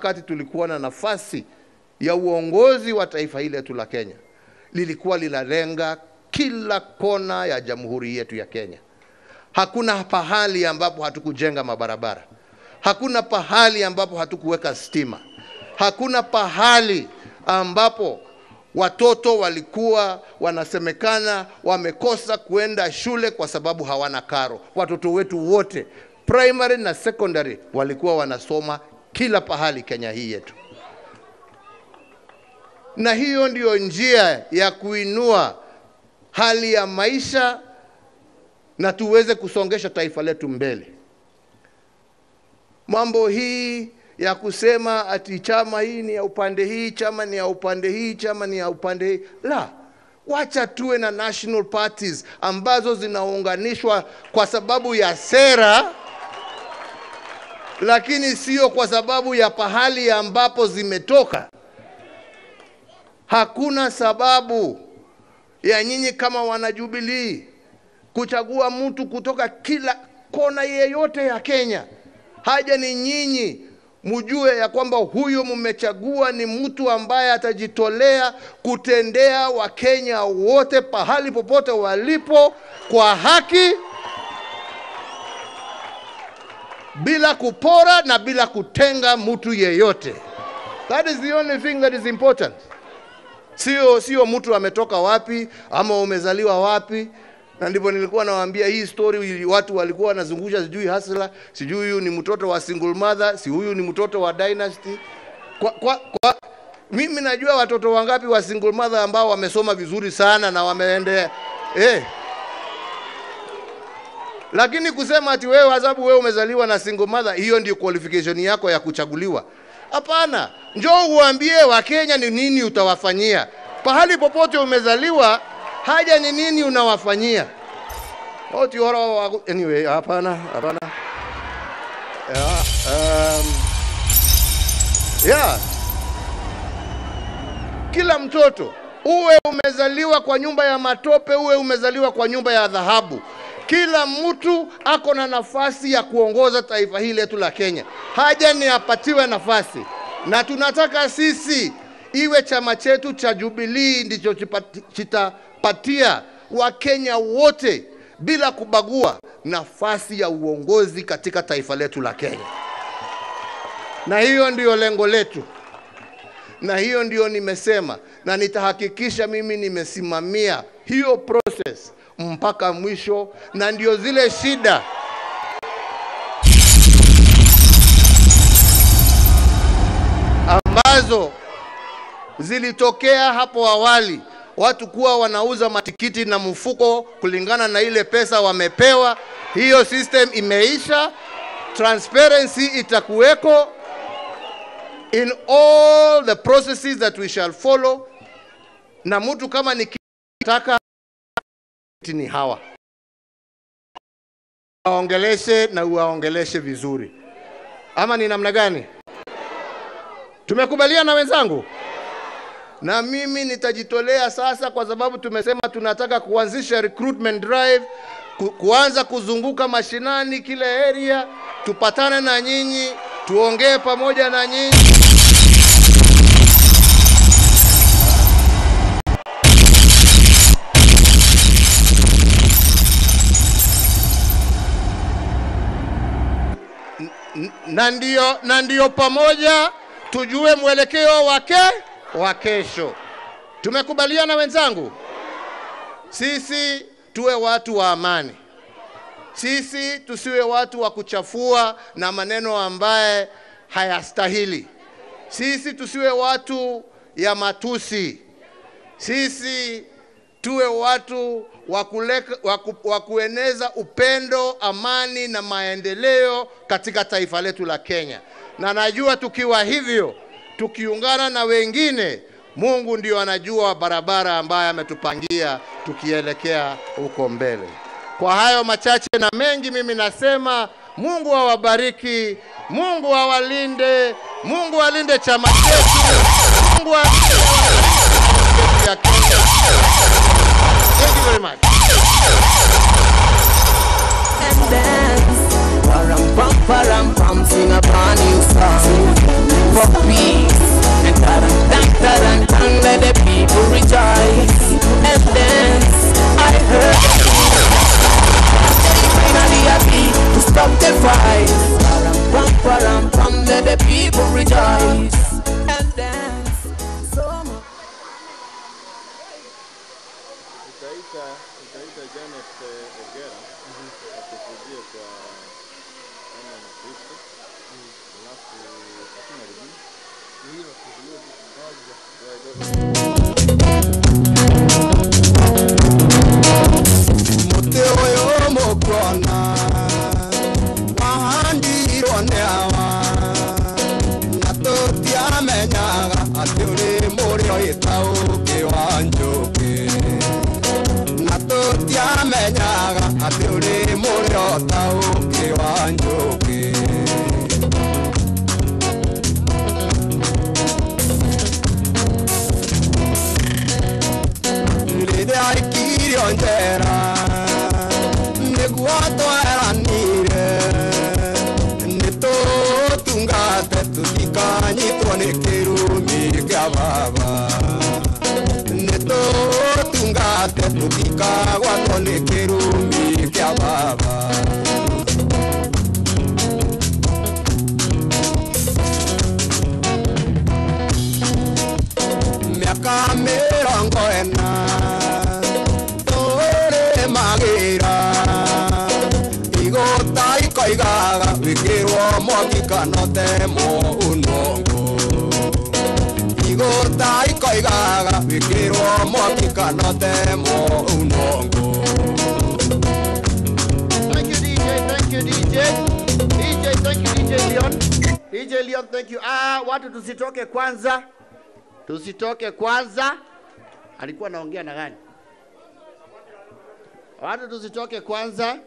Wakati tulikuwa na nafasi ya uongozi wa taifa hili letu la Kenya, lilikuwa linalenga kila kona ya jamhuri yetu ya Kenya. Hakuna pahali ambapo hatukujenga mabarabara. Hakuna pahali ambapo hatukuweka stima. Hakuna pahali ambapo watoto walikuwa wanasemekana wamekosa kuenda shule kwa sababu hawana karo. Watoto wetu wote primary na secondary walikuwa wanasoma kila pahali Kenya hii yetu. Na hiyo ndiyo njia ya kuinua hali ya maisha na tuweze kusongesha taifa letu mbele. Mambo hii ya kusema ati chama hii ni ya upande hii, chama ni ya upande hii, chama ni ya upande hii, la, wacha tuwe na national parties ambazo zinaunganishwa kwa sababu ya sera, lakini sio kwa sababu ya pahali ambapo zimetoka. Hakuna sababu ya nyinyi kama wanajubilii kuchagua mtu kutoka kila kona yeyote ya Kenya. Haja ni nyinyi mjue ya kwamba huyo mmechagua ni mtu ambaye atajitolea kutendea Wakenya wote pahali popote walipo kwa haki, bila kupora na bila kutenga mtu yeyote. That is the only thing that is important. Sio mtu ametoka wapi ama umezaliwa wapi. Na ndipo nilikuwa nawaambia hii story, watu walikuwa wanazungusha sijui hasla, sijui huyu ni mtoto wa single mother, si huyu ni mtoto wa dynasty. Kwa mimi najua watoto wangapi wa single mother ambao wamesoma vizuri sana na wameendea. Lakini kusema ati wewe sababu wewe umezaliwa na single mother, hiyo ndio qualification yako ya kuchaguliwa. Hapana, njoo uambie Wakenya ni nini utawafanyia. Pahali popote umezaliwa, haja ni nini unawafanyia. Anyway, hapana. Yeah. Kila mtoto, uwe umezaliwa kwa nyumba ya matope, uwe umezaliwa kwa nyumba ya dhahabu, kila mtu ako na nafasi ya kuongoza taifa hili letu la Kenya. Haja ni apatiwe nafasi. Na tunataka sisi iwe chama chetu cha Jubilee ndicho kitapatia Wakenya wote bila kubagua nafasi ya uongozi katika taifa letu la Kenya. Na hiyo ndiyo lengo letu. Na hiyo ndiyo nimesema, na nitahakikisha mimi nimesimamia hiyo process mpaka mwisho. Na ndio zile shida ambazo zilitokea hapo awali, watu kuwa wanauza matikiti na mfuko kulingana na ile pesa wamepewa, hiyo system imeisha. Transparency itakuweko in all the processes that we shall follow. Na mtu kama nikitaka ni hawa waongeleshe na uwaongeleshe vizuri, ama ni namna gani? Tumekubaliana wenzangu? Na mimi nitajitolea sasa, kwa sababu tumesema tunataka kuanzisha recruitment drive, kuanza kuzunguka mashinani kila area, tupatane na nyinyi, tuongee pamoja na nyinyi. Na ndio pamoja tujue mwelekeo wake wa kesho. Tumekubaliana wenzangu? Sisi tuwe watu wa amani. Sisi tusiwe watu wa kuchafua na maneno ambaye hayastahili. Sisi tusiwe watu ya matusi. Sisi tuwe watu wa kueneza upendo, amani na maendeleo katika taifa letu la Kenya. Na najua tukiwa hivyo, tukiungana na wengine, Mungu ndio anajua barabara ambayo ametupangia tukielekea huko mbele. Kwa hayo machache na mengi, mimi nasema Mungu awabariki, Mungu awalinde, Mungu alinde chama chetu, Mungu alinde ya Kenya. Thank you very much. And dance. Param pam param pam. Sing a brand new song for peace. And ta-dun-dun, let the people rejoice and dance. I heard they finally agree to stop the fight. Pam, let the people rejoice and dance. So much. Utaita Janet Ogera akukujie kwa kama Mkristo, alafu hakuna review. Ni hilo Muti uyu mukuona wahandirwo nĩ awa na tũtiamenyaga atĩ ũrĩ mũrĩo ĩtaũkĩ wa njũkĩ na tũtiamenyaga atĩ ũrĩ mũrĩo taũkĩ wa njũkĩ. Rĩrĩa aikirio njera nĩguo tweranire nĩtũtungate tũtikanyitwo nĩ kĩrumi kĩa baba nĩtũtungate tũtikagwatwo nĩ kĩrumi kĩa baba. Mĩaka mĩrongo ĩna tũrĩ magĩra igũta ikoigaga wĩkĩrwo mwaki kana ũtemwo unongo igũta ikoigaga wĩkĩrwo mwaki kana ũtemwo unongo. Thank you DJ, thank you DJ. DJ, thank you DJ Leon. DJ Leon, thank you. Ah, watu tusitoke kwanza. Tusitoke kwanza. Alikuwa naongea na gani? Watu tusitoke kwanza.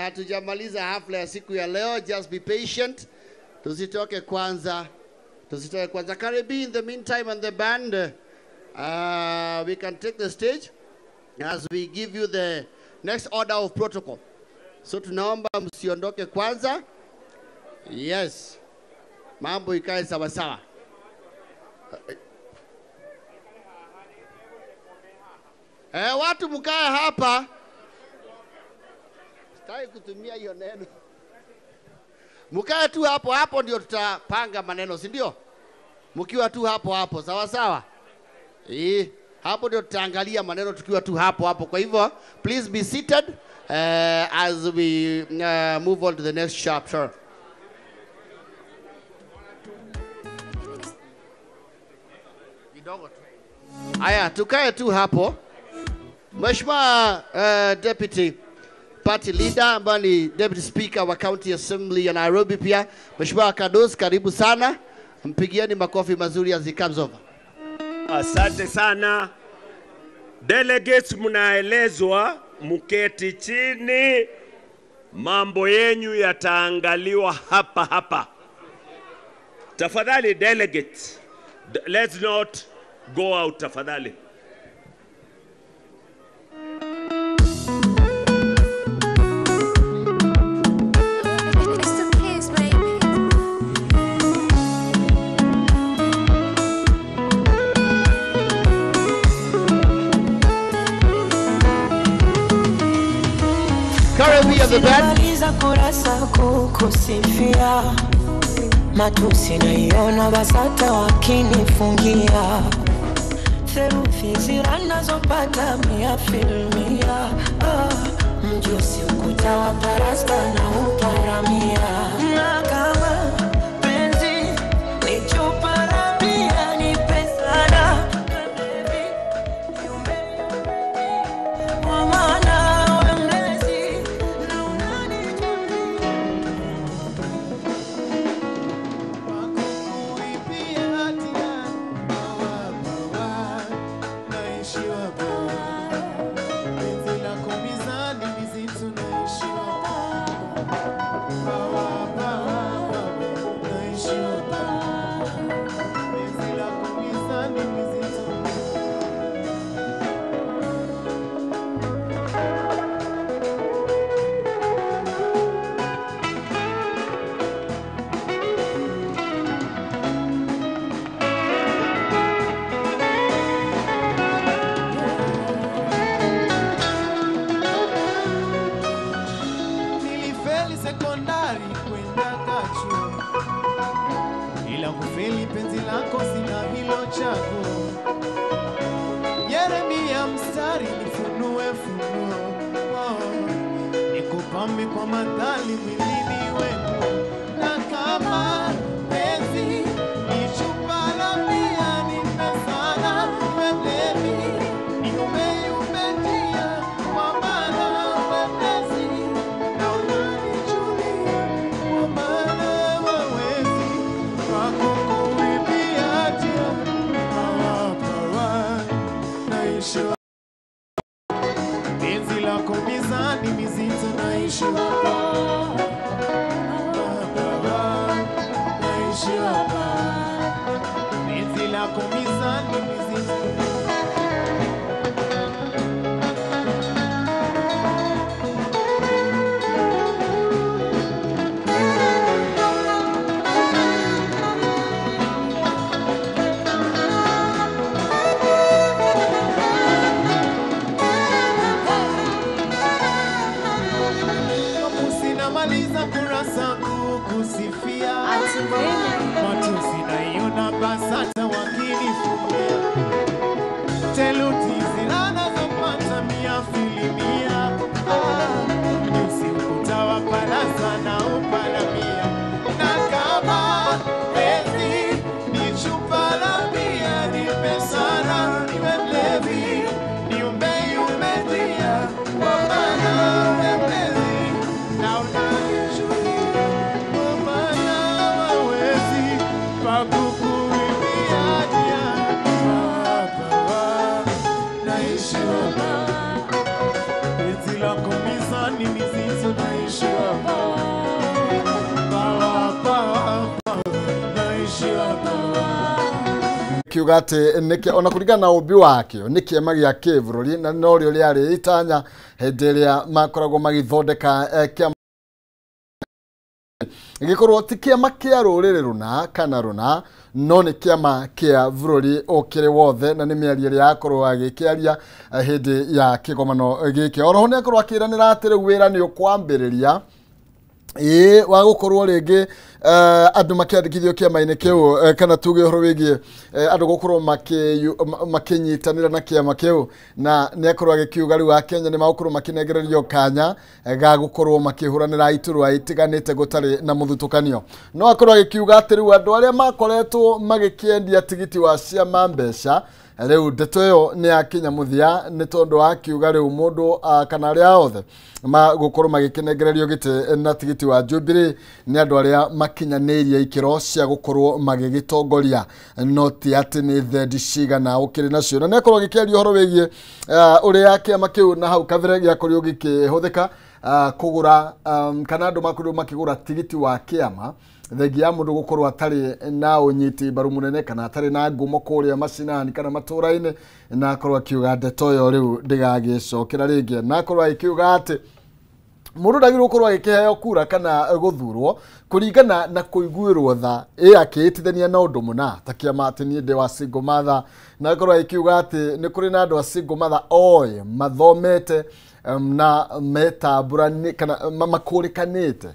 Hatujamaliza hafla ya siku ya leo. Just be patient. Tusitoke kwanza. Tusitoke kwanza. Karibi in the meantime and the band. We can take the stage as we give you the next order of protocol. So tunaomba msiondoke kwanza. Yes. Mambo ikae sawa sawa. Watu mkae hapa. Sitaki kutumia hiyo neno. Mkae tu hapo hapo ndio tutapanga maneno, si ndio? Mkiwa tu hapo hapo, sawa sawa? Hapo ndio tutaangalia maneno tukiwa tu hapo hapo. Kwa hivyo, please be seated as we move on to the next chapter. Kidogo tu. Aya, tukae tu hapo. Mheshimiwa Deputy Party Leader ambaye ni Deputy Speaker wa County Assembly ya Nairobi pia, Mheshimiwa Kados, karibu sana. Mpigieni makofi mazuri as he comes over. Asante sana. Delegates, mnaelezwa mketi chini, mambo yenyu yataangaliwa hapa hapa. Tafadhali delegates, let's not go out tafadhali. Nimaliza kurasa kukusifia, matusi naiona BASATA wakinifungia, therufi zira nazopata mia filmia, mjusi ukuta wa parasta na uparamia, na kama penzi ni chupa la bia nipe sana Power, power. Bila kufeli penzi lako sina hilo chaguo. Yeremia mstari nifunue funuo, nikupambe kwa madhali mwilini wenu. Na kama penzi ni chupa la bia, nipe sana mlevi, niumeyumbe njia kwa maana wepesi, na unanijulia kwa maana wawezi kwako kuibia njia. Pawa naishi penzi lako mizani mizito, naishi hapa, naishi hapa, penzi lako mizani mizito. Maliza kurasa kukusifia, matusi naiona basata wakinifumbia, teluti zilana zapata mia filimia, nyusi ukuta wa palasa na upalamia. Na kama penzi ni chupa la bia, nipe sana niwe mlevi, niumbe njia kwa maana wepesi, na unanijulia kwa maana wawezi pa kukuibia njia. Baba, naishi hapa, penzi lako mizani mizito, naishi hapa, Baba, naishi hapa. Kiuga atĩ nĩkĩ ona kũringana na ũmbi wakĩo nĩ kĩama gĩa kĩbũrũri na norĩo rĩarĩ itanya hĩndĩ ĩrĩa makoragwo magĩthondeka kĩama gĩkorwo ti kĩama kĩa rũrĩrĩ rũna kana rũna, no nĩ kĩama kĩa bũrũri ũkĩrĩ wothe, na nĩ mĩario ĩrĩa akorwo agĩkĩaria hĩndĩ ya kĩgomano gĩkĩ. Oroho nĩ akorwo akĩranĩra atĩ rĩu wĩra nĩ ũkwambĩrĩria ĩĩ wa gũkorwo rĩngĩ andũ makĩandĩkithio kĩama-inĩ kĩu, kana tuge ũhoro wĩgiĩ andũ gũkorwo makĩnyitanĩra na kĩama kĩu, na nĩ akorwo agĩkiuga rĩu Akenya nĩ magũkorwo makĩnengererio kanya ga gũkorwo makĩhũranĩra iturwa itiganĩte gũtarĩ na mũthutũkanio. No akorwo agĩkiuga atĩ rĩu andũ arĩa makoretwo magĩkĩendia tigiti wa ciama mbeca, rĩu ndeto ĩyo nĩ yakinya mũthia, nĩ tondũ akiuga rĩu mũndũ kana arĩa othe magũkorwo magĩkĩnengererio gĩtĩ na tigiti wa Jubilee nĩ andũ arĩa makinyanĩirie ikĩro cia gũkorwo magĩgĩtongoria, no ti atĩ nĩ thendi cigana ũkĩrĩ nacio. Na nĩ akorwo agĩkĩaria ũhoro wĩgiĩ ũrĩa kĩama kĩu na hau kabere gĩakorirwo gĩkĩhũthĩka kũgũra kana andũ makorirwo makĩgũra tigiti wa kĩama thengia ya mũndũ gũkorwo atarĩ na ũnyiti mbaru mũnene kana atarĩ na ngumo kũrĩa macinani kana matũra-inĩ, na akorwo akiuga ndeto ĩyo rĩu ndĩgagĩcokera rĩngĩ. Na akorwo agĩkiuga atĩ mũndũ ndagĩrĩirwo gũkorwo agĩkĩheo kura kana gũthurwo kũringana na kũiguĩrwo tha, ĩ akĩĩtithania na ũndũ mũna ta kĩama atĩ niĩ ndĩ wa single mother. Na akorwo agĩkiuga atĩ nĩ kũrĩ na andũ a single mother oĩ mathomete na metambũrani kana makũrĩkanĩte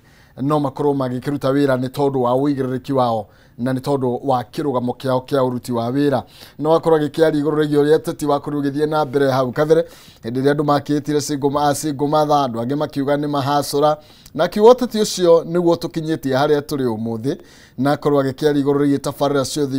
no makorwo magĩkĩruta wĩra nĩ tondũ wa ũigĩrĩrĩki wao na nĩ tondũ wa kĩrũgamo kĩao kĩa ũruti wa wĩra. No akorwo agĩkĩaria igũrũ rĩgiĩ ũrĩa ũteti wakorirwo ũgĩthiĩ na mbere hau kabere hĩndĩ ĩrĩa andũ makĩĩtire single mother, andũ angĩ makiuga nĩ mahacũra, na akiuga ũteti ũcio nĩguo tũkinyĩtie harĩa tũrĩ ũmũthĩ. Na akorwo agĩkĩaria igũrũ rĩgiĩ tabarĩra ciothe.